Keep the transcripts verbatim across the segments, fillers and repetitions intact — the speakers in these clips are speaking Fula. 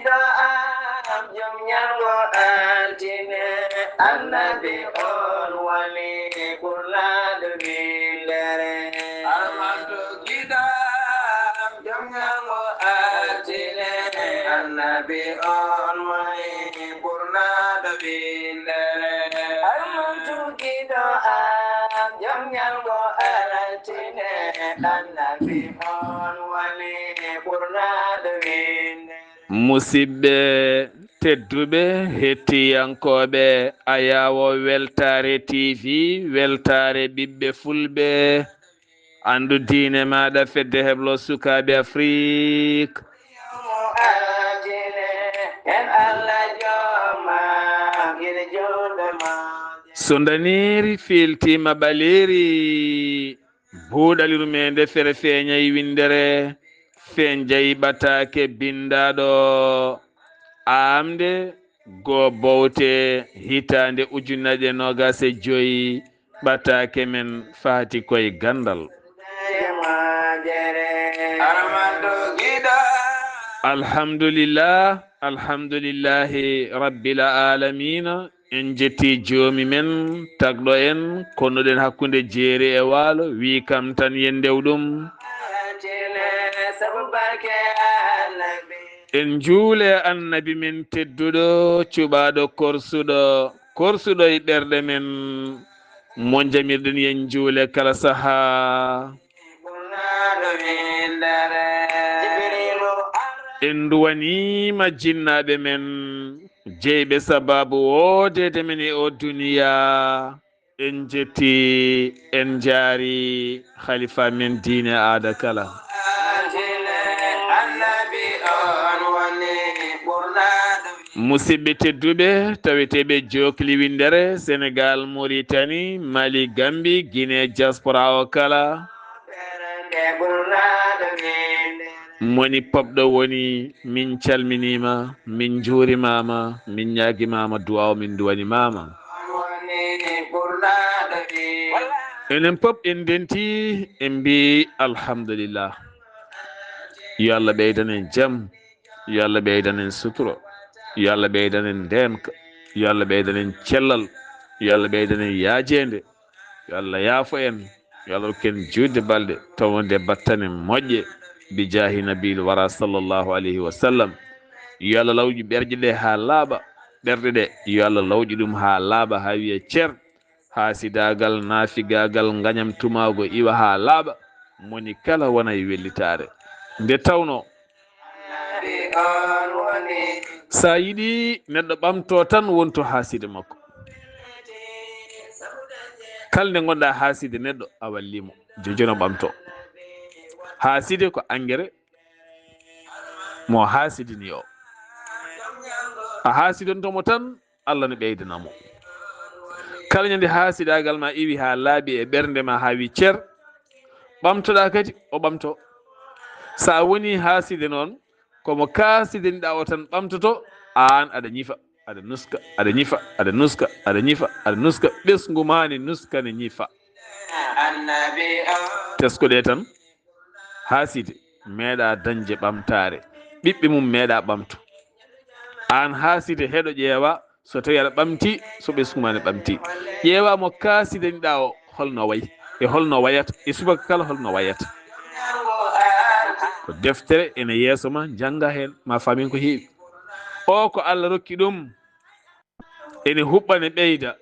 Am jom ñalgo altine, annabi on woni ɓurnaɗo windere. Armanto giɗo am jom ñalgo altine, annabi on woni ɓurnaɗo windere. Armanto giɗo am jom ñalgo altine, annabi on woni ɓurnaɗo windere. Musidɓe tedduɓe, hettiyankooɓe Ayaawo Weltaare T V, Weltaare ɓiɓɓe Fulɓe, anndu diine maaɗa, fedde heblo sukaaɓe Afrik. So ndaneeri fiiltiima ɓaleeri, buuɗali rumeende fere feeñay winndere, feeñjay ɓataake binndaaɗo aamde goo bowte hitaande ujunnaje noogaas e joy, ɓataake men faati koye ganndal. Alhamdulillah, alhamdulillahi rabbil aalamiina. En jetti joomi men, tagɗo en, konnuɗen hakkunde jeeri e waalo, wi kam tan yen ndew ɗum. En njuule annabi men tedduɗo, cuɓaaɗo korsuɗo, korsuɗo e ɓerɗe men, mo jamirɗen yen njuule kala sahaa. En nduwaniima jinnaaɓe men, jeyɓe sabaabu woodeede men e o duniyaa. En jetti, en njaari khalifa men diine aada kala. Musidɓe tedduɓe, taweteeɓe jokli winndere, Senegal, Mauritanie, Mali, Gambie, Guinée, diaspora o kala. Moni popɗo woni, min calminiima, min njuurimaama, min ñaagimaama duwaaw, min nduwanimaama. Enen pop en ndenti, en mbi alhamdulillah. Yo Allah ɓeydan en jam, yo Allah ɓeydan en sutura, yo Allah ɓeydan en ndeenka, yo Allah ɓeydan en cellal, yo Allah ɓeydan en yaajeende. Yo Allah yaafo en, yo Allah rokku en juutde balɗe, tawde battane moƴƴe, bi jaahi nabiyil wara sallallahu alayhi wa sallam. Yo Allah lawƴu ɓerɗe ɗe haa laaɓa, ɓerɗe ɗe, yo Allah lawƴu ɗum haa laaɓa, haa wiya cer, haasidaagal, naafigaagal, ngañam tumaago iwa haa laaɓa, moni kala wona e wellitaare. Nde tawnoo, so a yiɗi neɗɗo ɓamto tan, wontu haaside makko. Kala nde ngonɗa haaside neɗɗo, a walli mo, jojono ɓamto. Haaside ko engrais mo haasidini o. A haasidonto mo tan, Allah ne ɓeydana mo. Kala ñande haasidaagal ma iwi haa laaɓi e ɓernde ma haa wi cer, ɓamtoɗa kadi, o ɓamto. Sa woni haaside noon, komo kaasidaniɗa o tan ɓamtoto, aan aɗa ñifa, aɗa nuska, aɗa ñifa, aɗa nuska, aɗa ñifa, aɗa nuska, ɓesngu ma ne nuska ne ñifa. Teskoɗe tan, haaside meeɗa dañde ɓamtaare, ɓiɓɓe mum meeɗa ɓamto. Aan haaside heɗo ƴeewa, so tawi aɗa ɓamti, so ɓesngu ma ne ɓamti. Ƴeewa mo kaasidaniɗa o, holno wayi, e holno wayata, e subaka kala holno wayata. Ko deftere ene yeeso ma, njannga heen, ma faamin ko heewi. O ko Allah rokki ɗum, ene huɓɓa ne ɓeyda.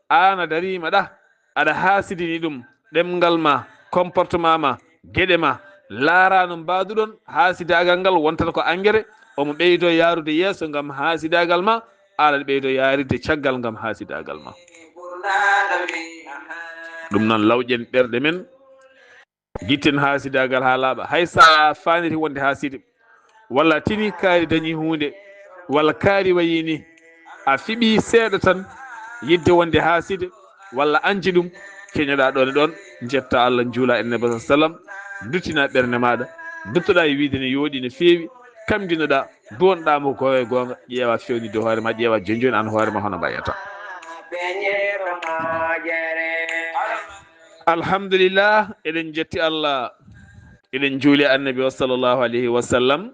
Aan a dariima ɗa, aɗa haasidini ɗum, ɗemngal ma, comportement ma, geɗe ma, laaraano mbaaduɗon, haasidaagal ngal wontata ko engrais, omo ɓeydo yaarude yeeso ngam haasidaagal ma, aan aɗa ɓeydo yaarude caggal ngam haasidaagal ma. Ɗum noon, lawƴen ɓerɗe men, gitten haasidaagal haa laaɓa. Hay so a faanditi wonde haaside, walla a tini kaari dañi huunde, walla kaari wayi ni, a fiɓi seeɗa tan, yidde wonde haaside, walla anji ɗum, keñoɗa ɗoon e ɗoon, njetta Allah, njuula e Nabi sallam, duttina ɓernde maaɗa, duttoɗa e wiide ne yooɗi, ne feewi, kamdinoɗa, duwonɗa mo gooyo e goonga, ƴeewa fewnitde hoore ma, ƴeewa jooni jooni aan hoore ma hono mbayata. Alhamdulillah, eɗen jetti Allah, eɗen njuuli Annabi o sallallahu alayhi wa sallam.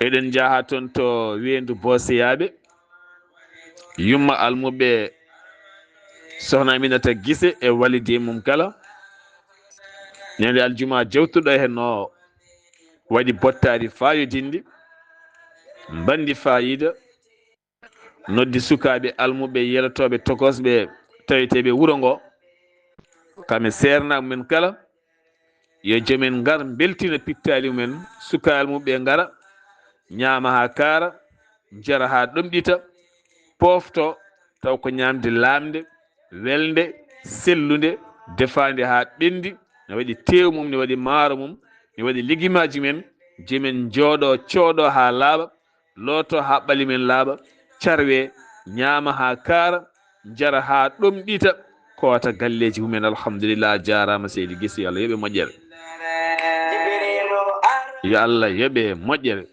Eɗen njaha toon to weendu Booseyaaɓe, yumma almuɓɓe Sohna Aminata Gise e walidi mum kala. Ñande aljuma jawtuɗo heen no waɗi bottaari faayodinndi, mbanndi faayiida, noddi sukaaɓe almuɓɓe yelotooɓe tokosɓe taweteeɓe wuro ngo. Kam e seernaaɓe mumen kala, yo joomen ngar mbeltina pittaali mumen, sukaaɓe almuɓɓe ngara, ñaama haa kaara, njara haa ɗomɗita, poofto, taw ko ñaamde laamnde, welnde, sellunde, defaande haa ɓenndi, ne waɗi teew mum, ne waɗi maaro mum, ne waɗi legimaaji men, joomen njooɗo, cooɗo haa laaɓa, looto haa ɓalli men laaɓa, carwe, ñaama haa kaara, njara haa ɗomɗita, koota galleeji mumen. Alhamdulillah, a jaaraama seydi Gise, yo Allah yoɓe moƴƴere. Yo Allah yoɓe moƴƴere.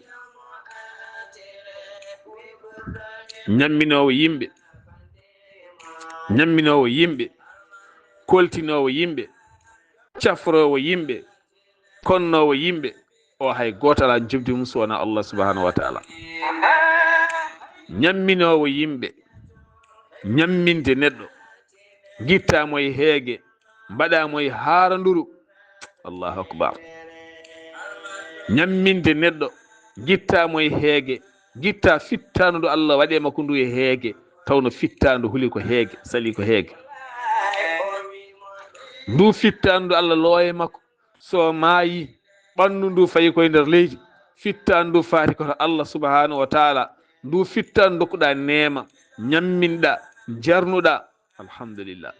Ñamminoowo yimɓe, ñamminoowo yimɓe, koltinoowo yimɓe, cafroowo yimɓe, konnoowo yimɓe, o hay gooto alaa njoɓdi mum so wonaa Allah subhanahu wa taala. Ñamminoowo yimɓe, ñamminde neɗɗo, ngitta mo e heege, mbaɗa mo e haaranduru. Allahu akbar. Ñamminde neɗɗo, ngitta mo e heege, ngitta fittaandu ndu Allah waɗi e makko ndu e heege, tawno fittaandu huli ko heege, sali ko heege. Ndu fittaandu ndu Allah looye makko, so maayi, ɓanndu ndu fayi koye nder leydi, fittaandu ndu faati ko to Allah subhanahu wa taala, ndu fittaandu ndokkuɗa neema, ñamminɗa, jarnuɗa, alhamdulillah.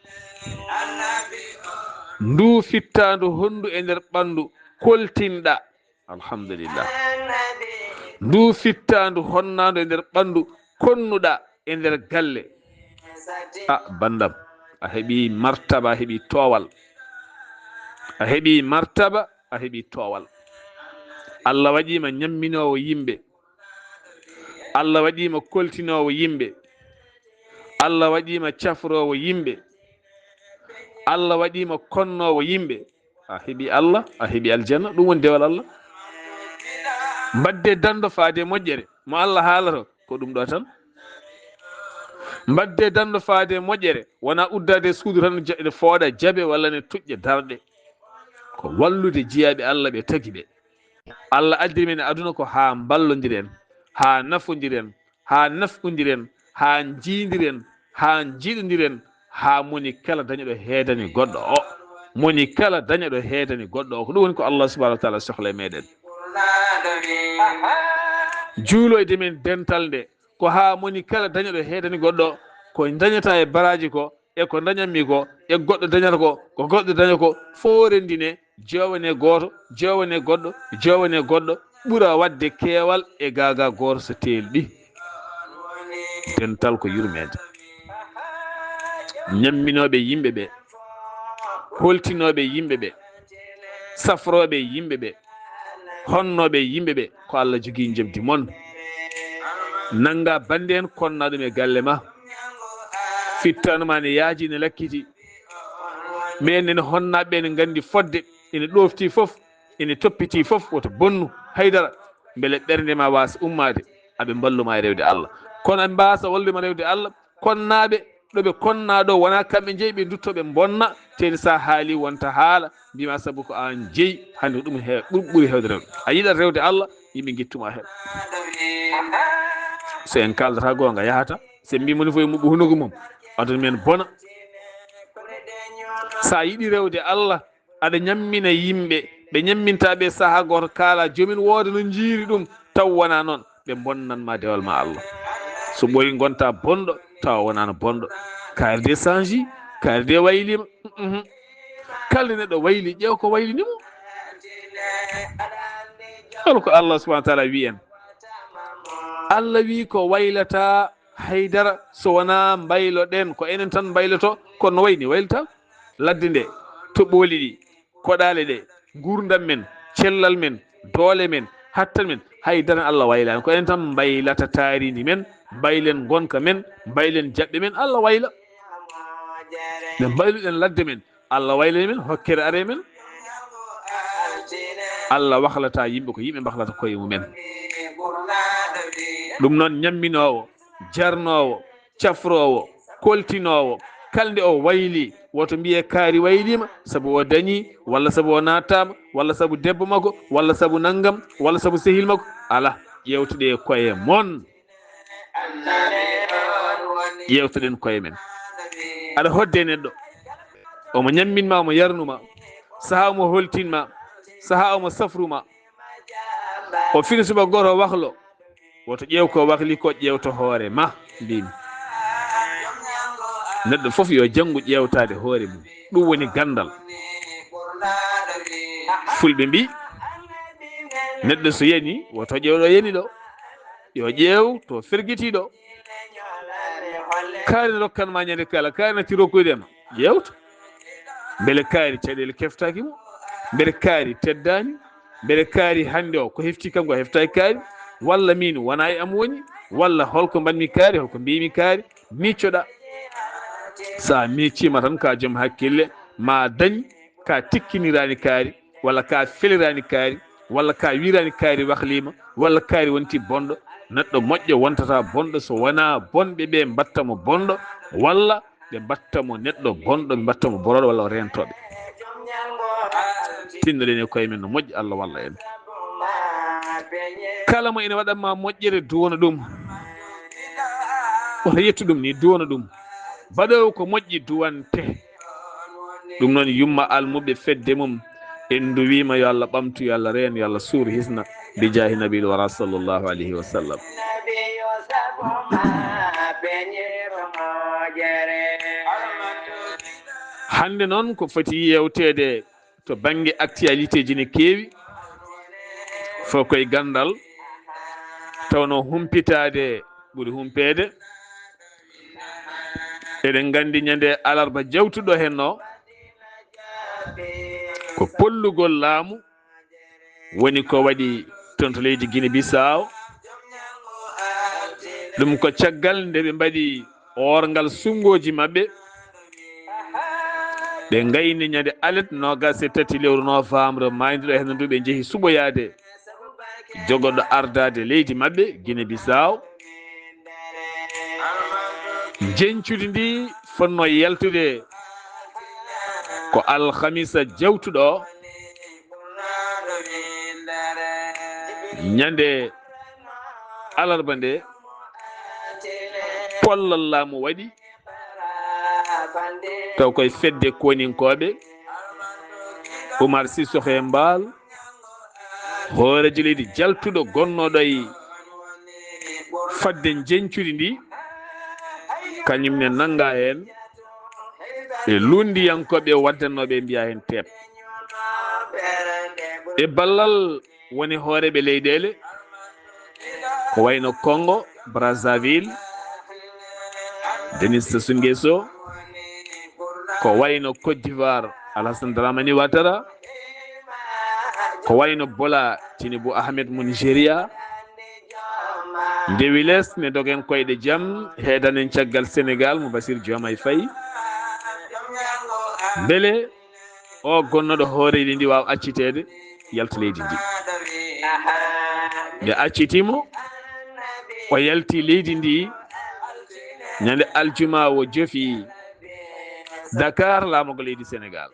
Ndu fittaandu honndu e nder ɓanndu koltinɗa, alhamdulillah. Ndu fittaandu honnaandu e nder ɓanndu konnuɗa e nder galle. A bandam, a heɓi martaba, a heɓi toowal. A heɓi martaba, a heɓi toowal. Allah waɗiima ñamminoowo yimɓe. Allah waɗiima koltinoowo yimɓe. Allah waɗiima cafroowo yimɓe. Allah waɗiima konnoowo yimɓe. A heɓi Allah, a heɓi aljanna, ɗum woni dewal Allah. Mbaɗde danndo faade moƴƴere, mo Allah haalata, ko ɗum ɗo tan. Mbaɗde danndo faade moƴƴere, wona uddaade suudu tan, ja-, ne fooɗa jabe walla ne tuƴƴa darɗe. Ko wallude jiyaaɓe Allah ɓe tagi ɓe. Allah addiri men e aduna ko haa mballondiren, haa nafondiren, haa nafqondiren, haa njiindiren, haa njiiɗondiren, haa moni kala dañoɗo heedani goɗɗo o. Moni kala dañoɗo heedani goɗɗo o. Ko ɗum woni ko Allah subhanahu wa taala sohla e meɗen. Juuloyde men dental nde, ko haa moni kala dañoɗo heedani goɗɗo o, ko dañata e baraaji ko, e ko dañanmi ko, e goɗɗo dañata ko, ko goɗɗo daña ko, fof renndine, jowane gooto, jowane goɗɗo, jowane goɗɗo, ɓura waɗde keewal e gaaga gooto so teelɗi. Dental ko yurmeende. Ñamminooɓe yimɓe ɓe, holtinooɓe yimɓe ɓe, safrooɓe yimɓe ɓe, honnooɓe yimɓe ɓe, ko Allah jogii njoɓdi mon. Nannga bannde en, konna ɗum e galle ma. Fittaandu ma ne yaaji, ne lakkiti. Ɓeen nene honnaaɓe ɓe ne nganndi fodde, ene ɗoofti fof, ene toppiti fof, woto bonnu haydara, mbele ɓernde ma waasa ummaade, aɓe mballu ma e rewde Allah. Kono aɓe mbaasa wallude ma rewde Allah, konnaaɓe, ɗo ɓe konnaa ɗo, wonaa kamɓe njeyi, ɓe ndutto ɓe mbonna, teni sa haali wonta haala, mbima sabu ko aan jeyi, hannde ko ɗum he-, ɓur-, ɓuri heewde rewde. A yiɗat rewde Allah, yimɓe ngittuma heen. So en kaaldata goonga, yahata. So en mbi moni fof e muɓɓo hunuko mum, aduna men bona. Sa yiɗi rewde Allah, aɗa ñammina yimɓe, ɓe ñamminta ɓe saha gooto kaala, joomin wooda no njiiri ɗum, taw wona noon, ɓe bonnan ma dewal ma Allah. So ɓooyi ngonta bonɗo, tawa wonano bonɗo. Kaari de change, kaari de waylima. Mhm. Kala neɗɗo wayli, ƴeew ko waylini mo. Hol ko Allah subhanahu wa taala wi en? Allah wi ko waylata haydara so wona mbayloɗen, ko enen tan mbayloto, kono no wayni waylata. Ladde nde, toɓooli ɗi, koɗaale ɗe, nguurndam men, cellal men, doole men, hattan men, hay dara Allah waylaani. Ko enen tan mbaylata taarindi men, mbaylen ngonka men, mbaylen jaɓɓe men, Allah wayla. Nde mbayluɗen ladde men, Allah waylani men, hokkere are men. Allah wahlata yimɓe, ko yimɓe mbahlata koye mumen. Ɗum noon, ñamminoowo, jarnoowo, cafroowo, koltinoowo, kala nde o wayli, woto mbiye kaari waylima sabu o dañi, walla sabu o nattama, walla sabu debbo makko, walla sabu nanngam, walla sabu sehil makko. Ala, ƴeewtuɗe e koye mon. Ƴeewtuɗen koye men. Aɗa hodde neɗɗo, omo ñamminma, omo yarnuma, saha omo holtinma, saha omo safruma, o fini suba goto waklo, woto ƴeew ko wakli ko, ƴeewto hoore ma. Mbimi, neɗɗo fof yo janngu ƴeewtaade hoore mum. Ɗum woni ganndal. Fulɓe mbi, neɗɗo so yani, woto ƴeew ɗo yani ɗo. Yo ƴeew to fergiti ɗo. Kaari ne rokkan ma ñande kala, kaari natti rokkude ma. Ƴeewto. Mbele kaari caɗeele keftaki mo? Mbele kaari teddani? Mbele kaari hannde o ko hefti kam ko heftaki kaari? Walla min wona e am woni? Walla holko mbanmi kaari, holko mbimi kaari? Miccoɗa. Sa miccima tan ka joom hakkille, ma dañ ka tikkinirani kaari, walla ka felirani kaari, walla ka wirani kaari wahlima, walla kaari wonti bonɗo. Neɗɗo moƴƴo wontata bonɗo so wona bonɓe ɓe mbatta mo bonɗo, walla ɓe mbatta mo neɗɗo bonɗo, ɓe mbatta mo borooɗo, walla o rentooɓe. Tinnoɗen e koye men no moƴƴi, Allah walla en. Kala mo ina waɗanma moƴƴere, duwano ɗum. Wota yettu ɗum ni, duwano ɗum. Baɗoowo ko moƴƴi duwante. Ɗum noon, yumma almuɓe fedde mum, en duwiima, yo Allah ɓamtu, yo Allah reen, yo Allah suur, hisna, bi jaahi nabil wara sallallahu alayhi wa sallam. Hannde noon, ko foti yeewteede to bannge actualité ji ne keewi, fof koye ganndal, tawno humpitaade ɓuri humpeede. Eɗen nganndi ñande alarba jawtuɗo heen o, ko pollugol laamu woni ko waɗi toon to leydi Guinée Bissau. Ɗum ko caggal nde ɓe mbaɗi oorngal sunngoji maɓɓe. Ɓe ngayni ñande alet noogas e tati lewru novembre maayduɗo heen ndu, ɓe njehi suɓoyaade jogoɗo ardaade leydi maɓɓe, Guinée Bissau. Njeñcudi ndi fotno yaltude ko alhamisa jawtuɗo o. Ñande alarba nde, pollal laamu waɗi, taw koye fedde koninkooɓe, Umar Sissoco Embaló, hooreejo leydi jaltuɗo gonnooɗo e fadde njeñcudi ndi, kañum ne nannga heen e lunndiyankooɓe waddannooɓe, mbiya heen teep. E ballal woni hooreeɓe leyɗeele, ko wayno Congo Brazzaville, Denis Sassou Nguesso, ko wayno Côte d'Ivoire, Alassane Dramane Ouattara, ko wayno Bola Tinubu Ahmed mo Nigeria. Ndewi les ne dogen koyɗe jam, heedanen caggal Sénégal mo Bassirou Diomaye Faye. Mbele o gonnooɗo hooreeji ndi waawa acciteede, yalta leydi ndi. Nde accitiimo, o yalti leydi ndi ñande aljuma, o jofi Dakar, laamorgo leydi Sénégal.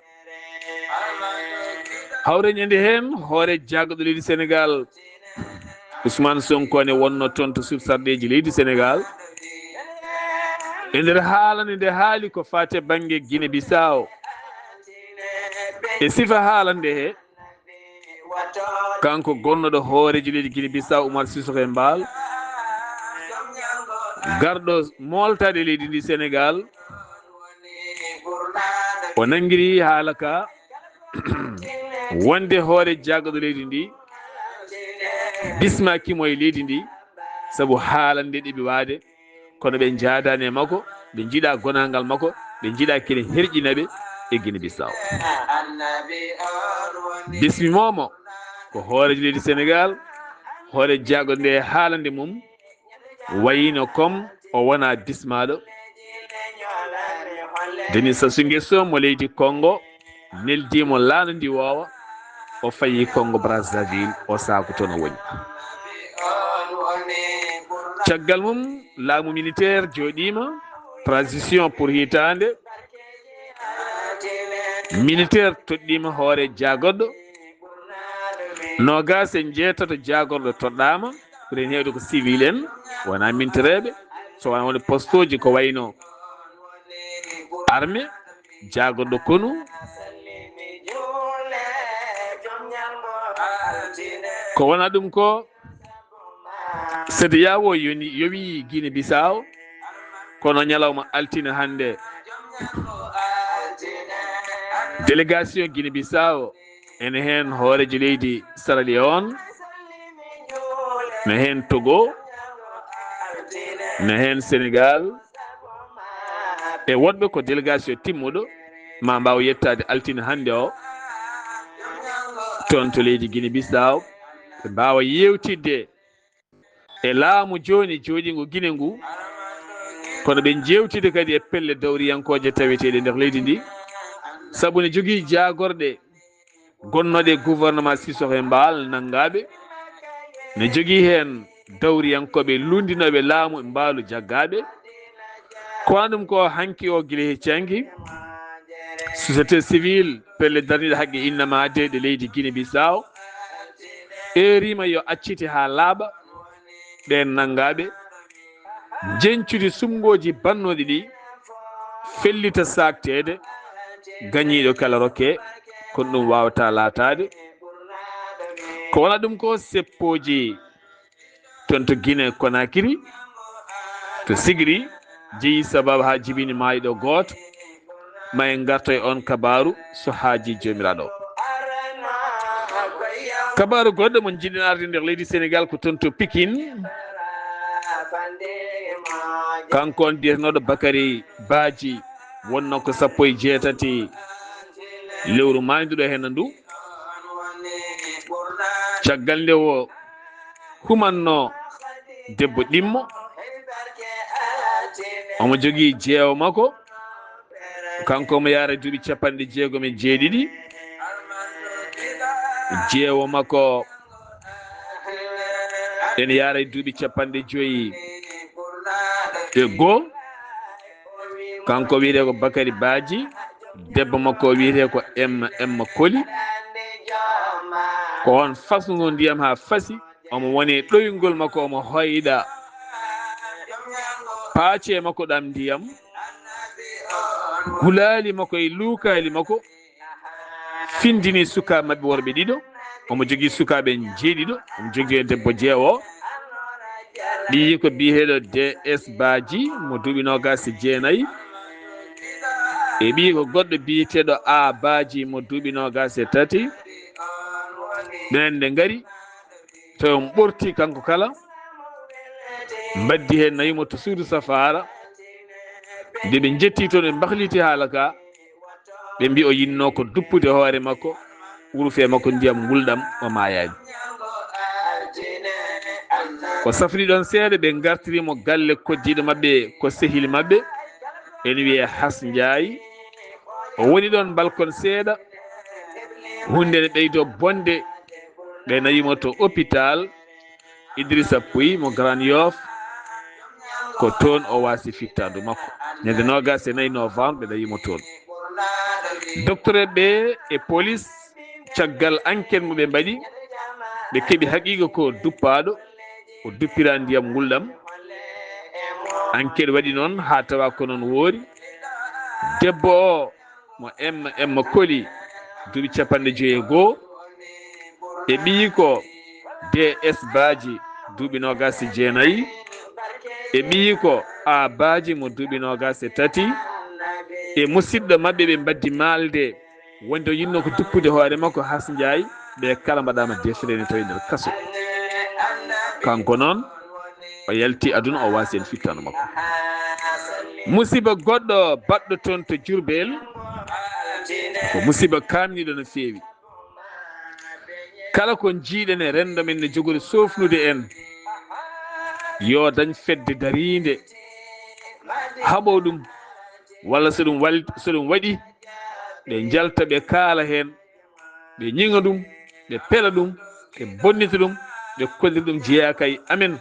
Hawre ñande heen, hoore jagguɗo leydi Sénégal, Ousmane Sonko, ne wonno toon to sursarɗeeji leydi Sénégal. E nder haalande nde haali ko faati e bannge Guinée Bissau, e sifa haalande he, kanko gonnooɗo hooreejo leydi Guinée Bissau, Umar Sissoco Embaló, garɗo mooltaade leydi ndi Sénégal, o nanngiri haala ka wonde hoore jagguɗo leydi ndi bismaaki mo e leydi ndi, sabu haalande ɗiɓi waade, kono ɓe njaadaani e makko, ɓe njiɗa gonaangal makko, ɓe njiɗa kene herƴina ɓe e Guinée Bissau. Bismimomo ko hooreejo leydi Sénégal, hoore jagguɗo nde haalande mum, wayino comme o wona bismaaɗo. Denis Sassou Nguesso mo leydi Congo neldimo laana ndi woowa, o fayi Congo Brazzaville, o saaku toon o woni. Caggal mum, laamu militaire jooɗiima, transition pour hitaande. Militaire toɗɗiima hoore jaagorɗo. Noogaas e njeetato jaagorɗo toɗɗaama. Ɓuri heen heewde ko civil en, wonaa mintereeɓe, so wonaa woni postooji ko wayno armée, jaagorɗo konu. Ko wonaa ɗum ko, CEDEAO yoni, yowi Guinée Bissau, kono ñalawma altine hannde, délégation Guinée Bissau, ene heen hooreejo leydi Sierra Leone, ne heen Togo, ne heen Sénégal, e woɗɓe ko délégation timmuɗo, ma mbaaw yettaade altine hannde o, toon to leydi Guinée Bissau, ɓe mbaawa yeewtidde e laamu jooni jooɗiingu Guinée ngu, kono ɓe njeewtide kadi e pelle dawriyankooje taweteeɗe nder leydi ndi, sabu ne jogii jaagorɗe gonnooɗe gouvernement Sissoco e Mbaal nanngaaɓe, ne jogii heen dawriyankooɓe luunndinooɓe laamu e mbaalu jaggaaɓe. Ko wano ɗum ko hanki o gila hecci hanki, société civile, pelle darniiɗe haqqe innamaade ɗe leydi Guinée Bissau, eeriima yo accite haa laaɓa ɓeen nanngaaɓe, njeñcude suɓngooji bannooɗi ɗi, fellita saakteede, gañiiɗo kala rokke, kono ɗum waawataa laataade. Ko wona ɗum ko seppooji toon to Guinée Conakry, to Sigri, jeyi sababu haa jibini maayɗo gooto. Ma en ngarto e on kabaaru so haaji Joomiraaɗo. Kabaaru goɗɗo mo njiɗen arde nder leydi Sénégal ko toon to Pikine. Kanko on biyetenooɗo Bakary Badji, wonno ko sappo e jeetati lewru maaynduɗo heen ndu. Caggal nde o humanno debbo ɗimmo, omo jogii jeewo makko, kanko omo yaara duuɓi capanɗe jeegom e jeeɗiɗi. Jeewo makko ene yaara duuɓi capanɗe joyi e goo. Kanko wiyetee ko Bakary Badji, debbo makko o wiyetee ko Emma, Emma Koli. Ko on fasngo ndiyam haa fasi, omo woni ɗoyngol makko, omo hoyɗa paace makko ɗam ndiyam, gulaali makko e luukaali makko, findini sukaaɓe maɓɓe worɓe ɗiɗo. Omo jogii sukaaɓe jeeɗiɗo, omo jogii e debbo jeewo. Ɓiyiiko biyeteeɗo D S Badji mo duuɓi noogaas e jeenayi. E ɓiyiiko goɗɗo biyeteeɗo A Badji mo duuɓi noogaas e tati. Ɓeen nde ngari, to on ɓorti kanko kala, mbaddi heen nayi mo to suudu safaara. Nde ɓe njetti toon, ɓe mbahliti haala ka, ɓe mbi o yinno ko duppude hoore makko, wurfe makko ndiyam ngulɗam, o maayaani. Ko safri ɗon seeɗa, ɓe ngartiri mo galle koddiiɗo maɓɓe, ko sehil maɓɓe, ene wiyee Has Njaay. O woni ɗon balkon seeɗa, huunde ne ɓeydo bonde, ɓe nawi mo to hôpital Idrissa Pouye mo Grand Yoff, ko toon o waasi fittaandu makko. Ñande noogaas e nayi novembre, ɓe nawi mo toon. Docteur ɓe e police, caggal enquête mo ɓe mbaɗi, ɓe keɓi haqiiqa ko duppaaɗo, o duppira ndiyam ngulɗam. Enquête waɗi noon haa tawa ko noon woori. Debbo o mo Emma, Emma Koli, duuɓi capanɗe joyi e goo, e ɓiyiiko D S Badji, duuɓi noogaas e jeenayi, e ɓiyiiko A Badji mo duuɓi noogaas e tati, e musiɗɗo maɓɓe ɓe mbaddi maalde, wonde o yinno ko duppude hoore makko Has Njaay, ɓe kala mbaɗaama defre ene tawi nder kaso. Kanko noon, o yalti aduna, o waasi en fittaandu makko. Musiba goɗɗo baɗɗo toon to Diourbel, ko musiba kaamniiɗo no feewi. Kala ko njiiɗen e renndo men ne jogori soofnude en, yo dañ fedde dariinde, haɓo ɗum, walla so ɗum wal-, so ɗum waɗi, ɓe njalta, ɓe kaala heen, ɓe ñiŋa ɗum, ɓe pela ɗum, ɓe bonnita ɗum, ɓe kolliri ɗum jeyaaka e amen.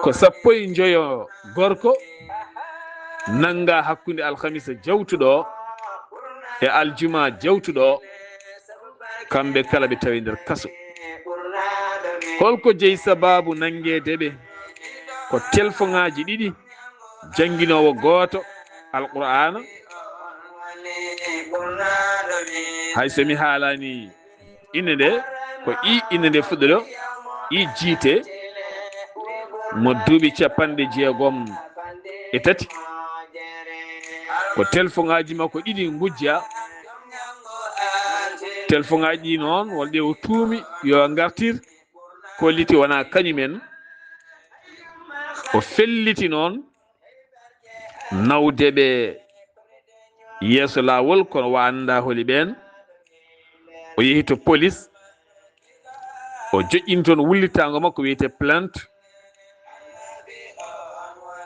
Ko sappo e njoyo gorko nannga hakkunde alhamisa jawtuɗo e aljuma jawtuɗo, kamɓe kala ɓe tawi nder kaso. Holko jeyi sababu nanngeede ɓe? Ko telfoŋaaji ɗiɗi, jannginoowo gooto Alqur'aana, hay so mi haalani inde nde, ko I inde nde fuɗɗoɗo, I J T, mo duuɓi capanɗe jeegom e tati. Ko telfoŋaaji makko ɗiɗi ngujja. Telfoŋaaji ɗi noon, won ɗe o tuumi yo ngartir, kolliti wona kañumen. O felliti noon nawde ɓe yeeso laawol, kono o anndaa holi ɓeen. O yehi to police, o joƴƴini toon wullitaango makko wiyetee plainte.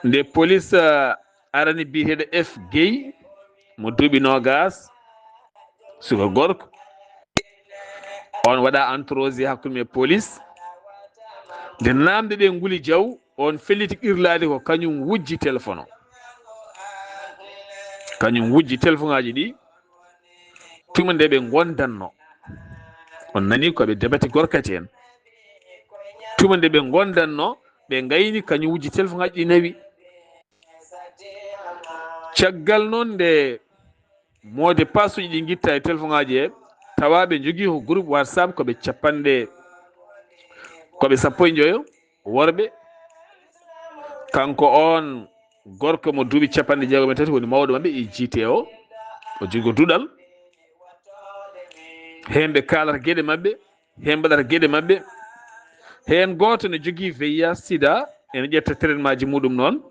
Nde police, eh, arani biyeteeɗo F Guèye mo duuɓi noogaas, suka gorko, on waɗa entrosé hakkunde e police. Nde naamnde ɗe nguli jaw, on felliti qirlaade ko kañum wujji téléphone o. Kañum wujji téléphone aji ɗi, tuma nde ɓe ngondanno. On nani ko ɓe debati gorkati en. Tuma nde ɓe ngondanno, ɓe ngayni kañum wujji téléphone aji ɗi nawi. Caggal noon nde mot de passe uji ɗi ngitta e téléphone aji he, tawa ɓe njogii ko groupe WhatsApp ko ɓe capanɗe, ko ɓe sappo e njoyo worɓe. Kanko on gorko mo duuɓi capanɗe jeegom e tati woni mawɗo maɓɓe e J T o, o jogii duɗal. Heen ɓe kaalata geɗe maɓɓe, heen mbaɗata geɗe maɓɓe. Heen gooto ne jogii V I H sida, ene ƴetta traitement ji muɗum noon.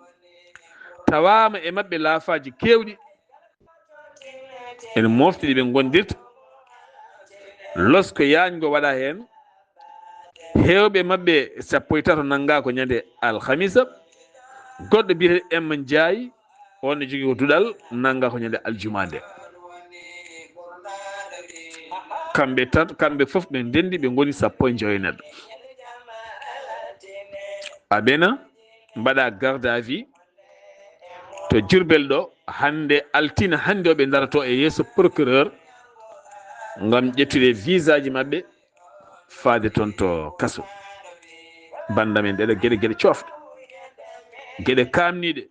Tawaama e maɓɓe laafaaji keewɗi. Ene mofti ɗi ɓe ngondirta. Losko yaajngo waɗa heen. Heewɓe maɓɓe sappo e tato nanngaa ko ñande alhamisa. Goɗɗo biyeteeɗo M Ndiaye, on ne jogii ko duɗal, nanngaa ko ñande aljuma nde. Kamɓe tan, kamɓe fof ɓe ndenndi, ɓe ngoni sappo e njoyo neɗɗo. Aɓena mbaɗa garde à vue to Diourbel ɗo, hannde altine, hannde o ɓe ndaroto e yeeso procureur ngam ƴettude visa ji maɓɓe, faade toon to kaso. Bannda men ɗeɗo geɗe, geɗe coofɗe, geɗe kaamniiɗe.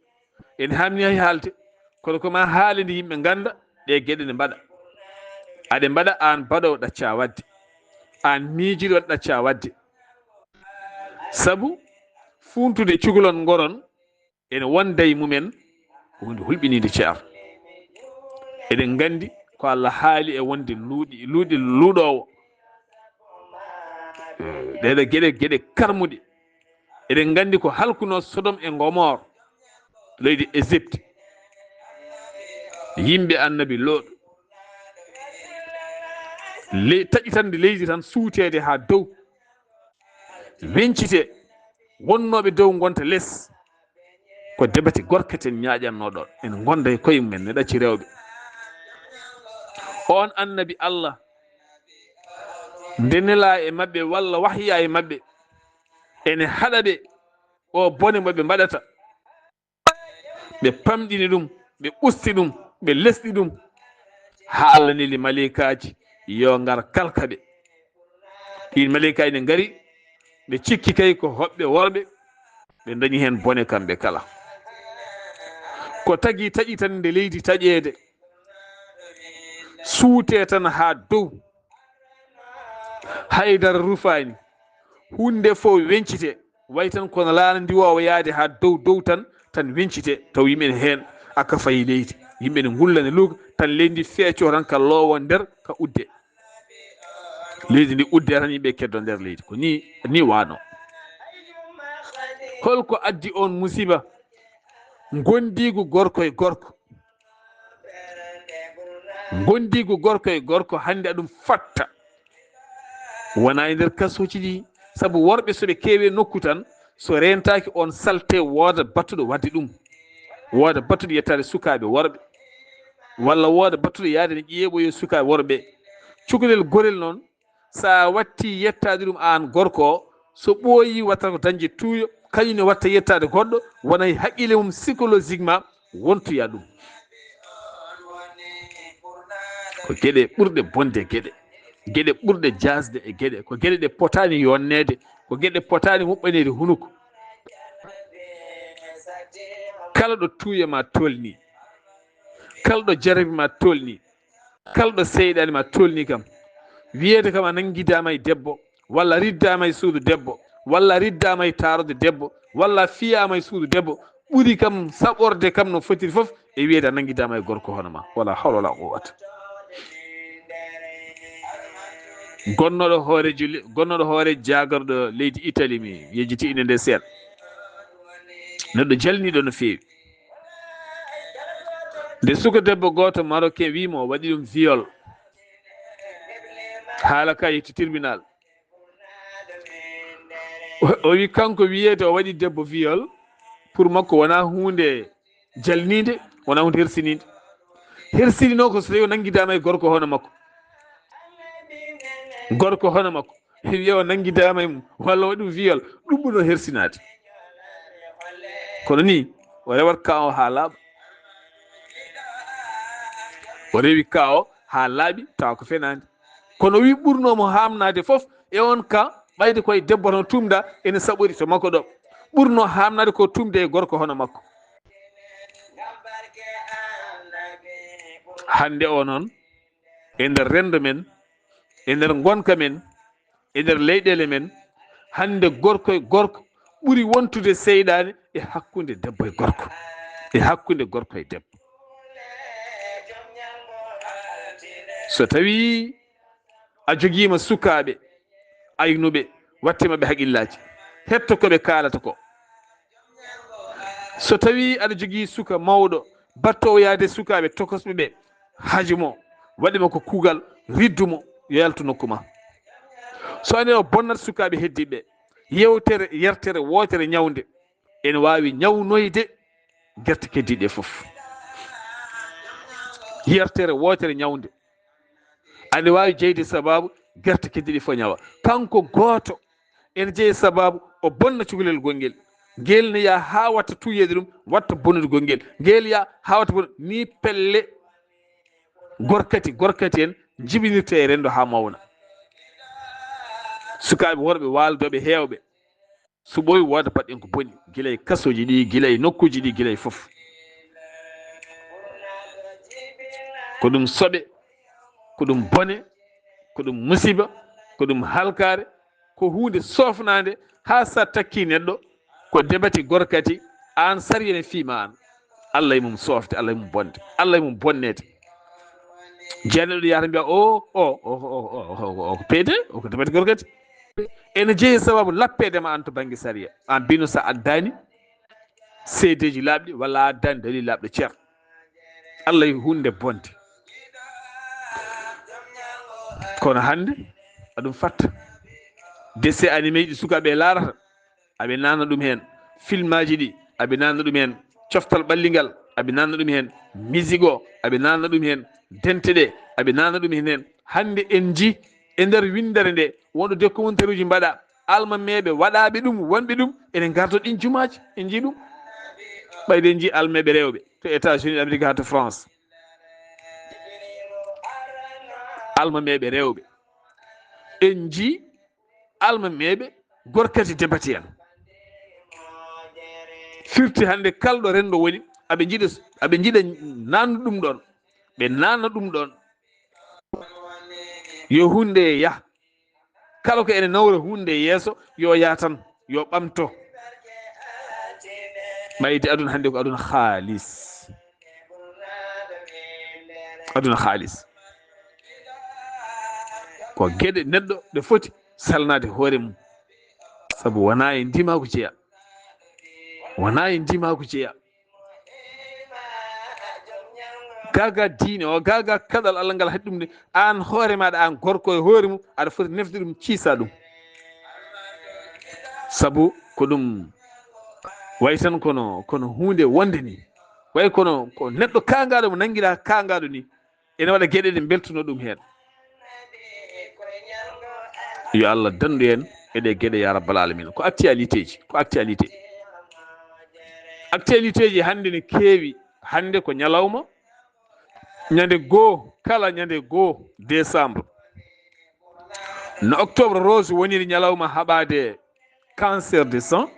En haamni hay haalte, kono ko ma haale nde yimɓe ngannda ɗe geɗe ne mbaɗa. Aɗe mbaɗa aan baɗoowo ɗacca waɗde, aan miijiiɗo waɗa ɗacca waɗde. Sabu fuuntude cukalon ngoron ene wonda e mumen ko huunde hulɓiniinde ceer. Eɗen nganndi ko Allah haali e wonde luuɗi, luuɗi luuɗoowo. Ɗeɗo geɗe, geɗe karmuɗe. Eɗen nganndi ko halkunoo Sodom e Gomor, leydi Égypte. Yimɓe Annabi Looɗ. Le-, taƴitande leydi tan, suuteede haa dow. Weñcite, wonnooɓe dow ngonta les. Ko debate gorketen ñaaƴannoo ɗo. En ngonda e koye mumen, ne ɗacci rewɓe. On Annabi Allah, nde nelaa e maɓɓe walla wahyaa e maɓɓe, ene haɗa ɓe o bone mo ɓe mbaɗata. Ɓe pamɗini ɗum, ɓe usti ɗum, ɓe lesɗi ɗum, haa Allah neli maleykaaji yo ngar kalka ɓe. Ɗiin maleykaaji ne ngari, ɓe cikki kay ko hoɓɓe worɓe, ɓe dañi heen bone kamɓe kala. Ko tagi taƴitande leydi taƴeede, suutee tan haa dow, haydara rufaani, huunde fof weñcitee. Way tan kono laana ndiwoowa yaade haa dow dow tan, tan weñcitee, taw yimɓe ne heen aka fayi leydi. Yimɓe ne ngulla ne luuka, tan leydi ndi feeco tan ka loowo nder ka udde. Leydi ndi udde tan yimɓe keddo nder leydi. Ko ni, ni waano. Holko addi on musiba? Ngondiigu gorko e gorko. Ngondiigu gorko e gorko hannde aɗum fatta. Wona e nder kasuuji ɗi, sabu worɓe so ɓe keewi nokku tan, so reentaaki on salte, wooda battuɗo waɗde ɗum. Wooda battuɗo yettaade sukaaɓe worɓe. Walla wooda battuɗo yahde ne ƴeeɓoyo sukaaɓe worɓe. Cukalel gorel noon, so a watti yettaade ɗum aan gorko o, so ɓooyi watta ko dañde tuuyo, kañum ne watta yettaade goɗɗo, wona e haqqille mum psychologiquement wontoya ɗum. Ko geɗe ɓurɗe bonde geɗe, geɗe ɓurɗe jaasde e geɗe, ko geɗe ɗe potaani yonneede, ko geɗe potaani muɓɓaneede hunuko. Kala ɗo tuuye ma tolni, kala ɗo jarabi ma tolni, kala ɗo seyɗaani ma tolni kam, wiyeede kam a nanngidaama e debbo, walla riddaama e suudu debbo, walla riddaama e taarode debbo, walla fiyaama e suudu debbo, ɓuri kam saɓorde kam no fotiri fof e wiyeede a nanngidaama e gorko hono ma. Wala hawla wala quwwata. Gonnoɗo hoore julli, gonnoɗo hoore jaagarɗo leydi Italie, mi yejjiti inde nde seeɗa. Neɗɗo jalniiɗo no feewi. Nde suka debbo gooto marocain wi mo o waɗi ɗum viol. Haala ka yetti tribunal. O, o wi kanko wiyeede o waɗi debbo viol, pour makko wona huunde jalniinde, wona huunde hersininde. Hersinino ko so tawi o nanngidaama e gorko hono makko. Gorko hono makko. Wiya o nanngidaama e mum, walla o waɗi ɗum viol, ɗum ɓuri ɗon hersinaade. Kono ni, o rewat ka o haa laaɓa. O rewi ka o haa laaɓi, tawa ko fenaande. Kono o wi ɓurno mo haamnaade fof e on ka, ɓayde koye debbo tan tumda, ene saɓori to makko ɗo. Ɓurno haamnaade ko tumde e gorko hono makko. Hannde o noon, e nder renndo men, e nder ngonka men, e nder leyɗeele men, hannde gorko e gorko ɓuri wontude seyɗaane e hakkunde debbo e gorko, e hakkunde gorko e debbo. So tawii a jogiima sukaaɓe aynuɓe, watte maɓɓe haqillaaji, hetto ko ɓe kaalata ko. So tawii aɗa jogii suka mawɗo, battoowo yaade sukaaɓe tokosɓe ɓe, haaju mo, waɗi mo ko kuugal, riddu mo, yo yaltu nokku ma. So ane o bonnat sukaaɓe heddiiɓe, yewtere, yertere, wootere ñawnde, ene waawi ñawnoyde gerte keddiiɗe fof. Yertere, wootere ñawnde, ane waawi jeyde sabaabu gerte keddiiɗe fof ñawa. Kanko gooto ene jeyi sabaabu o bonna cukalel gongel. Ngel ne yaa haa watta tuuyeede ɗum, watta bonnude gongel. Ngel yaa haa watta bon-, ni pelle gorkati, gorkati en njibinirta e renndo haa mawna. Sukaaɓe worɓe waaldoɓe heewɓe, so ɓooyi wooda baɗɗen ko boni, gila e kasooji ɗi, gila e nokkuuji ɗi, gila e fof. Ko ɗum soɓe, ko ɗum bone, ko ɗum musiba, ko ɗum halkaare, ko huunde soofnaande, haa so a takkii neɗɗo, ko debati gorkati, aan sariya ne fiima aan. Allah e mum soofde, Allah e mum bonde, Allah e mum bonneede. Jeya neɗɗo yahata mbiya, o, o, o, ko peede, o ko debati gorkati. Ene jeyi sababu lappeede ma aan to bannge sariya. Aan mbino so a addaani seedeeji laaɓɗi walla a addaani dalil laaɓɗo cer. Allah e huunde bonde. Kono hannde, aɗum fatta. Dessin animé ji ɗi sukaaɓe laarata, aɓe naatna ɗum heen. Filmaaji ɗi, aɓe naatna ɗum heen. Coftal ɓallingal, aɓe naatna ɗum heen. Musique o, aɓe naatna ɗum heen. Dente ɗe, aɓe naatna ɗum heen. Hannde en nji e nder winndere nde, wonɗo documentaire uji mbaɗa, almameeɓe waɗaaɓe ɗum, wonɓe ɗum, ene ngardo ɗin jumaaji, en nji ɗum. Ɓayde en nji almameeɓe rewɓe to États-Unis d'Amérique haa to France. Almameeɓe rewɓe. En nji almameeɓe gorkati debati en. Firti hannde kalɗo renndo woni, aɓe njiɗa, aɓe njiɗa naatnu ɗum ɗoon. Ɓe naatna ɗum ɗoon. Yo huunde yah. Kala ko ene nawra huunde yeeso, yo yah tan, yo ɓamto. Ɓayde aduna hannde ko aduna haalis. Aduna haalis. Ko geɗe neɗɗo ɗe foti salnaade hoore mum. Sabu wonaa e ndimaagu jeya. Wonaa e ndimaagu jeya. Gaagaa diine o, gaagaa kaɗal Allah ngal haɗi ɗum ne, aan hoore maaɗa, aan gorko e hoore mum, aɗa foti nefde ɗum, ciisa ɗum. Sabu ko ɗum wayi tan kono, kono huunde wonde ni. Wayi kono ko neɗɗo kaangaaɗo mo nanngiraa kaangaaɗo ni. Ene waɗa geɗe ɗe mbeltuno ɗum heen. Yo Allah danndu en e ɗee geɗe, ya rabbal alamin. Ko actualité ji, ko actualité. Actualité ji hannde ne keewi. Hannde ko ñalawma, ñande goo, kala ñande goo décembre. No octobre rose woniri ñalawma haɓaade cancer de sang,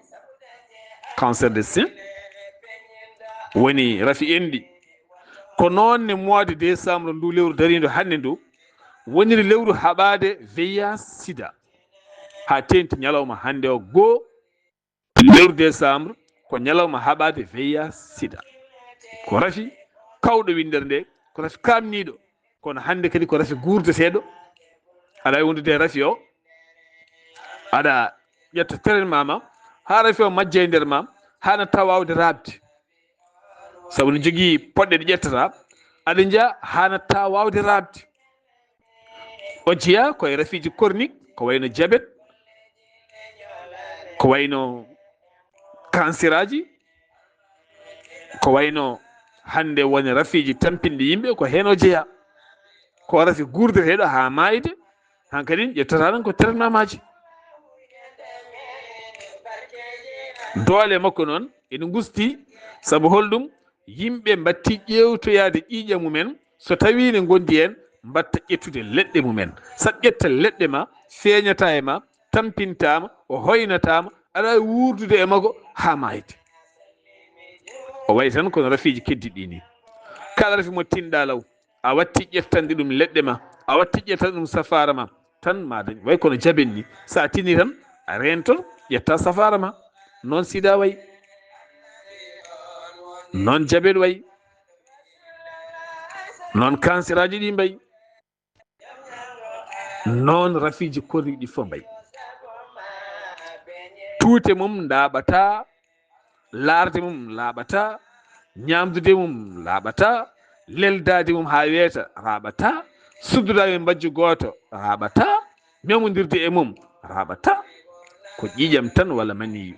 cancer de sein, woni rafi enɗi. Ko noon ne mois de décembre ndu lewru darindo hannde ndu woniri lewru haɓaade V I H sida. Haa teeŋti ñalawma hannde o goo, lewru décembre, ko ñalawma haɓaade V I H sida. Ko rafi kawɗo winndere nde, ko rafi kaamniiɗo, kono hannde kadi ko rafi guurdeteeɗo. Aɗa waawi wondude e rafi o, aɗa ƴetta traitement ma, haa rafi o majja e nder ma, haa natta waawde raɓde. Sabu no jogii poɗɗe ɗe ƴettata, aɗa njiya haa natta waawde raɓde. O jeyaa ko e rafiiji chronique, ko wayno jabet, ko wayno kansiraaji, ko wayno hannde woni rafiiji tampinɗi yimɓe, ko heen o jeyaa. Ko rafi guurdeteeɗo haa maayde, hankadi ƴettata tan ko traitement maaji. Doole makko noon ene ngusti, sabu holɗum? Yimɓe mbatti ƴeewtoyaade ƴiiƴam mumen, so tawii ne ngondi heen, mbatta ƴettude leɗɗe mumen. Saɗa ƴetta leɗɗe ma, feeñata e ma, tampintaama, o hoynataama, aɗa waawi wuurdude e makko haa maayde. O wayi tan kono rafiiji keddiiɗi nii. Kala rafi mo tinɗaa law, a watti ƴettande ɗum leɗɗe ma, a watti ƴettande ɗum safaara ma, tan ma dañ. Way kono jaben ni, so a tini tan, a reentor, ƴetta safaara ma. Noon sida way. Noon jabet way. Noon kansiraaji ɗi mbay. Noon rafiiji korri ɗi fof mbay. Tuute mum ndaaɓataa, laarde mum laaɓataa, ñaamdude mum laaɓataa, leldaade mum haa weeta raaɓataa, suddudaade e mbajju gooto raaɓataa, memondirde e mum raaɓataa. Ko ƴiiƴam tan walla maniyu.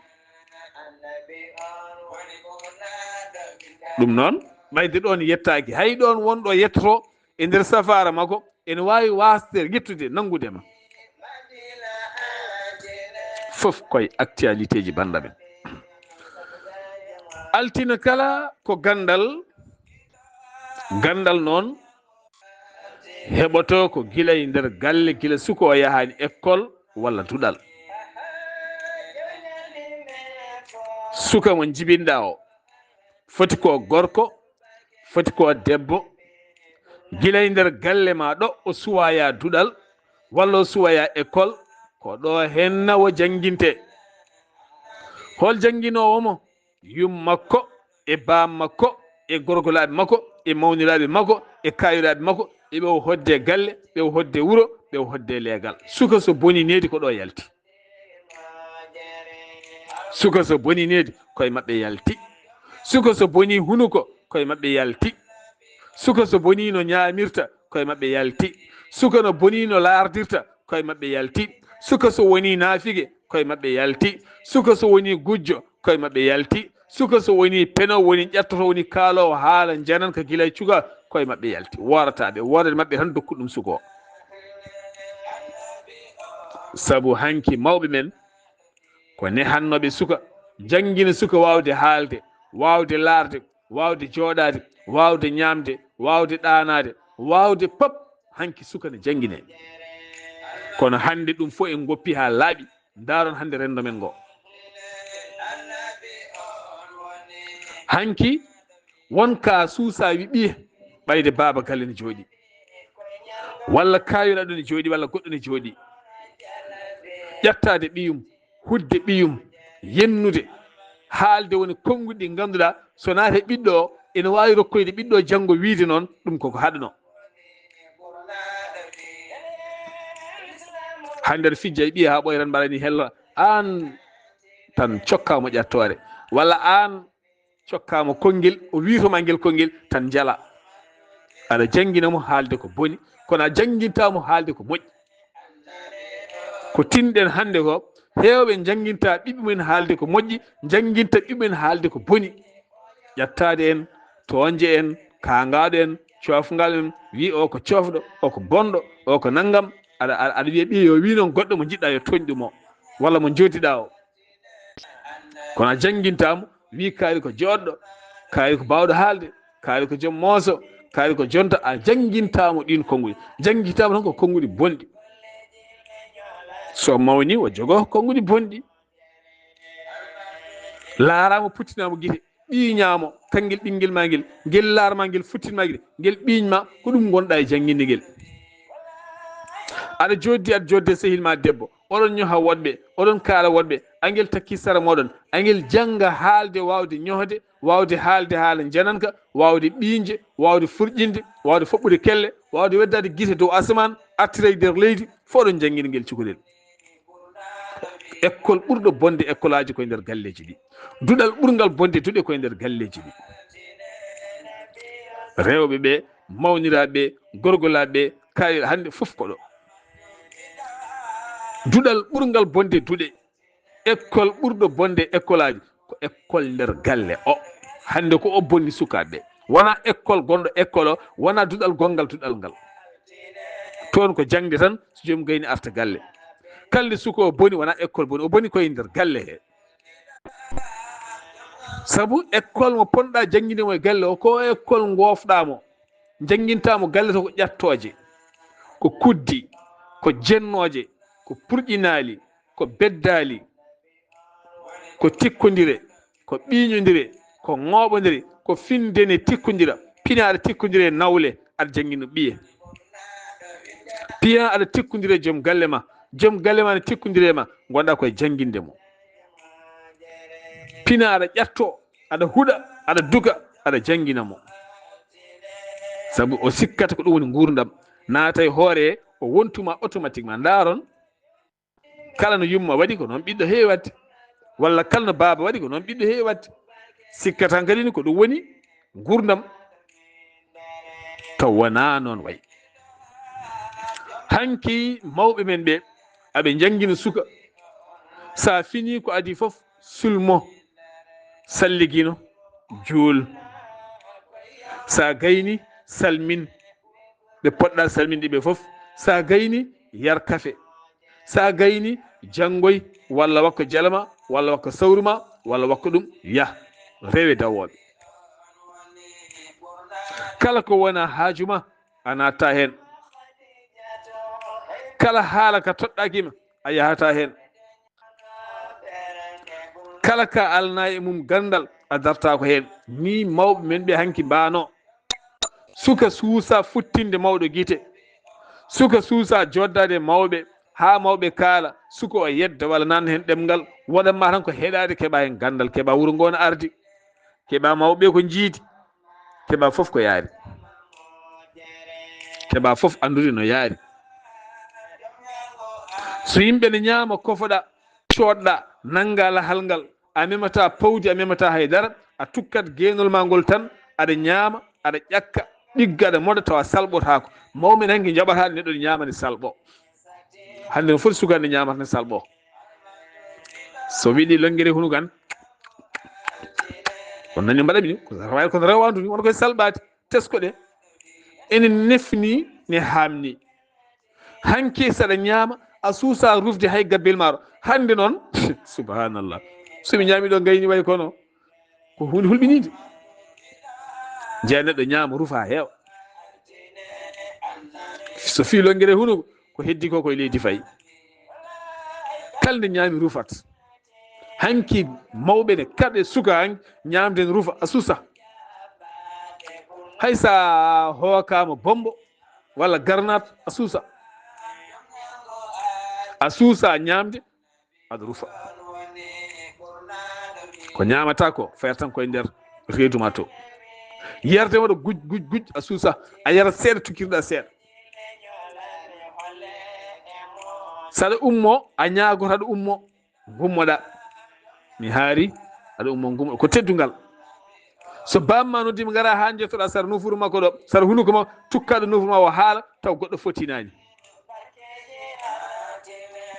Ɗum noon, ɓayde ɗoon yettaaki, hay ɗoon wonɗo yettoto e nder safaara makko, ene waawi waasde yettude, nanngude ma. Fof koye actualité ji, bannda men. Altine kala ko ganndal. Ganndal noon heɓoto ko gila e nder galle, gila suka o yahaani école walla duɗal. Suka mo njibinɗaa o, foti ko gorko, foti ko debbo, gila e nder galle ma ɗo o suwaya duɗal, walla o suwaya école, ko ɗo henna o jannginte. Hol jannginoowo mo? Yum makko, e baam makko, e gorgolaaɓe makko, e mawniraaɓe makko, e kaayiraaɓe makko, e ɓe o hodde galle, ɓe o hodde wuro, ɓe o hodde leegal. Suka so boni needi ko ɗo yalti. Suka so boni needi, koye maɓɓe yalti. Suka so boni hunuko, koye maɓɓe yalti. Suka so boni no ñaamirta, koye maɓɓe yalti. Suka no boni no laardirta, koye maɓɓe yalti. Suka so woni naafige, koye maɓɓe yalti. Suka so woni gujjo, koye maɓɓe yalti. Suka so woni peno, woni ƴattoto, woni kaaloowo haala, njanan ka gila e cuka, koye maɓɓe yalti. Woorata ɓe, woorede maɓɓe tan dokku ɗum suka o. Sabu hanki mawɓe men ko nehannooɓe suka, janngina suka waawde haalde, waawde laarde, waawde jooɗaade, waawde ñaamde, waawde ɗaanaade, waawde pop, hanki suka ne janngine. Kono hannde ɗum fof en ngoppi haa laaɓi, ndaaron hannde renndo men ngo. Hanki won ka suusa wi ɓiye, ɓayde baaba galle ne jooɗi, walla kaayiraaɗo ne jooɗi, walla goɗɗo ne jooɗi. Ƴattaade ɓiyum, hudde ɓiyum, yennude, haalde woni konnguɗi ɗi ngannduɗaa, so naata e ɓiɗɗo o, ene waawi rokkoyde ɓiɗɗo o janngo wiide noon, ɗum koko haɗano. Hannde aɗa fijja e ɓiye haa ɓooya tan mbaɗani hello, aan tan cokkaama ƴattoore, walla aan cokkaama konngel, o wiitoma ngel konngel tan njala. Aɗa janngina mo haalde ko boni, kono a jannginta mo haalde ko moƴƴi. Ko tinɗen hannde ko, heewɓe njannginta ɓiɓɓe mumen haalde ko moƴƴi, njannginta ɓiɓɓe mumen haalde ko boni. Ƴattaade en, toonje en, kaangaaɗo en, coofngal en, wi o ko coofɗo, o ko bonɗo, o ko nanngam. aɗa aɗa wiya ɓiye yo wi noon goɗɗo mo jiɗɗa yo tooñ ɗum o walla mo jootiɗa o. Kono a janngintaa mo, wi kaari ko jooɗɗo, kaari ko baawɗo haalde, kaari ko joom mooso, kaari ko jonta. A janngintaa mo ɗiin konnguɗi, janngintaa mo tan ko konnguɗi bonɗi. So mawni o jogo konnguɗi bonɗi. Laaraama puttinaama gite, ɓiiñaama kanngel ɓinngel maa ngel, ngel laarma ngel futtinma gite, ngel ɓiiñma. Ko ɗum ngonɗa e jannginde ngel. Aɗa jooɗdi aɗa jooɗde sehil ma debbo, oɗon ñoha woɗɓe, oɗon kaala woɗɓe, angel takki sara mooɗon, angel jannga haalde, waawde ñohde, waawde haalde haala njananka, waawde ɓiiñde, waawde furƴinde, waawde foɓɓude kelle, waawde weddaade gite dow asamaan, artira e nder leydi. Fof oɗon janngina ngel cukalel. École ɓurɗo bonde école aji koye nder galleeji ɗi. Duɗal ɓurngal bonde duɗe koye nder galleeji ɗi. Rewɓe ɓe, mawniraaɓe ɓe, gorgolaaɓe ɓe, kay hannde fof ko ɗo. Duɗal ɓurngal bonde duɗe, école ɓurɗo bonde école aji ko école nder galle o. Hannde ko o bonni sukaaɓe ɓe. Wona école gonɗo école o, wona duɗal gonngal duɗal ngal. Toon ko jaŋde tan, so joom gayni arta galle. Kala nde suka o boni, wona école boni, o boni koye nder galle he. Sabu école mo ponɗa jannginde mo e galle o, ko école ngofɗa mo, jannginta mo galle to ko ƴattooje, ko kuddi, ko jennooje, ko purƴinaali, ko beddaali, ko tikkondire, ko ɓiiñondire, ko ŋooɓondire, ko findene tikkondira. Pina aɗa tikkondire e nawle, aɗa janngina ɓiye. Pina aɗa tikkondire e joom galle ma, joom galle ma ne tikkondire e ma, ngonɗa koye jannginde mo. Pina aɗa ƴatto, aɗa huɗa, aɗa duga, aɗa janngina mo. Sabu o sikkata ko ɗum woni nguurndam, naata e hoore he, o wontuma automatiquement. Ndaaron, kala no yumma waɗi ko noon ɓiɗɗo heewi waɗde, walla kala no baaba waɗi ko noon ɓiɗɗo heewi waɗde. Sikkata kadi ni ko ɗum woni nguurndam, taw wonaa noon wayi. Hanki mawɓe men ɓe, aɓe njanngina suka, so a finii ko adii fof, sulmo, salligino, juul. So a gayni, salmin. Ɓe poɗɗa salminde ɓe fof. So a gayni, yar kafe. So a gayni, janngoy, walla wakko jala ma, walla wakko sawru ma, walla wakko ɗum, yah, rewe dawooɓe. Kala ko wona haaju ma, a natta heen. Kala haala ka toɗɗaaki ma, a yahata heen. Kala ka alna e mum ganndal, a dartaako heen. Ni mawɓe men ɓe hanki mbaano. Suka suusa futtinde mawɗo gite. Suka suusa joddaade e mawɓe, haa mawɓe kaala. Suka o yedda walla nan heen ɗemngal, waɗan ma tan ko heɗaade, keɓa heen ganndal, keɓa wuro ngo no ardi, keɓa mawɓe ko njiidi, keɓa fof ko yaari, keɓa fof anndude no yaari. So yimɓe ne ñaama, kofoɗa, coodɗa, nannga lahal ngal, a memata pawdi, a memata hay dara, a tukkat geenol ma ngol tan, aɗa ñaama, aɗa ƴakka, ɗigga, aɗa moɗa, tawa salɓotaako. Mawɓe nangi njaɓata neɗɗo ne ñaama ne salɓo. Hannde no foti sukande ñaamata ne salɓo. So wiɗi lonngere hunu kan, on nani mbaɗa mi ko rewa, kono rewa andu ni won koye salɓaade. Tesko ɗe ene nefni, ne haamni. Hanki saɗa ñaama, a suusa rufde hay gabbel maaro. Hannde noon, subhanallah, so mi ñaami ɗo gayni way kono ko hunde hulɓinide. Jeya neɗɗo ñaama, rufa, heewa. So fii lonngere hunuko, ko heddi ko koye leydi fayi. Kala nde ñaami, rufat. Hanki mawɓe ne kaɗe suka hanki ñaamde ne rufa, a suusa. Hay sa hookama bombo walla garnat, a suusa. A suusa ñaamde, aɗa rufa. Ko ñaamata ko, fayata tan koye nder reedu ma to. Yarde waɗa guj, guj, guj, a suusa. A yara seeɗa, tukkirɗa seeɗa. Saɗa ummo, a ñaagoto aɗa ummo, gummoɗa. Mi haari, aɗa ummo, gummo. Ko teddungal. So bamma noddima, ngara haa njettoɗa sara nofuru makko ɗo, sara hunuko makko, tukkaɗo nofuru ma o haala, taw goɗɗo fotinaani.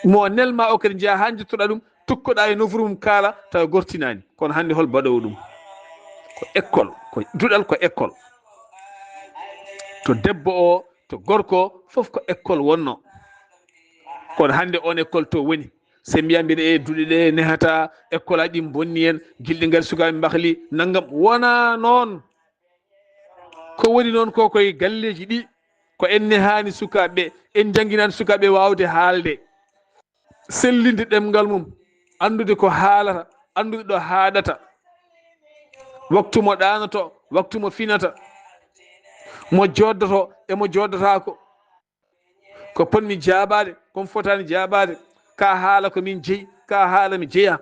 Mo nelma o kadi njeya haa njettoɗa ɗum, tukkoɗa e nofuru mum kaala, taw gortinaani. Kono hannde hol baɗoowo ɗum? Ko école, ko duɗal, ko école. To debbo o, to gorko o, fof ko école wonno. On hannde on école to woni, se mbiya mbiɗa e duɗe ɗe nehata, école aji ɗin bonni en, gilɗi ngari sukaaɓe mbahli, nanngam. Wona noon. Ko woni noon ko koye galleeji ɗi, ko en nehaani sukaaɓe, en njannginani sukaaɓe waawde haalde, sellinde ɗemngal mum, anndude ko haalata, anndude ɗo haaɗata, waktu mo ɗaanoto, waktu mo finata, mo jooɗdoto e mo jooɗdotaako. Ko potmi jaabaade, ko mi fotaani jaabaade. Ka haala ko min jeyi, ka haala mi jeya.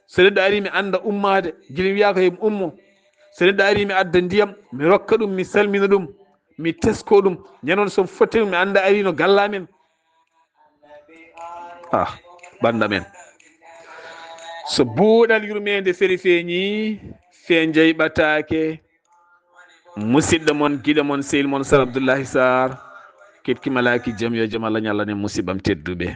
So neɗɗo ari, mi annda ummaade, gila mi wiya ko yo mi ummo. So neɗɗo ari, mi adda ndiyam, mi rokka ɗum, mi salmina ɗum, mi tesko ɗum. Ñande so mi fotti, mi annda ari no galla men. Ah, bannda men. So buuɗal yurmeende feri feeñi, fee jayɓataake. Musidɗo mon, giɗo mon, sehil mon, Sar Abdullahi Sar. Keɓki malaaki jam, yo jam Allah ñallanen musiɓɓam tedduɓe.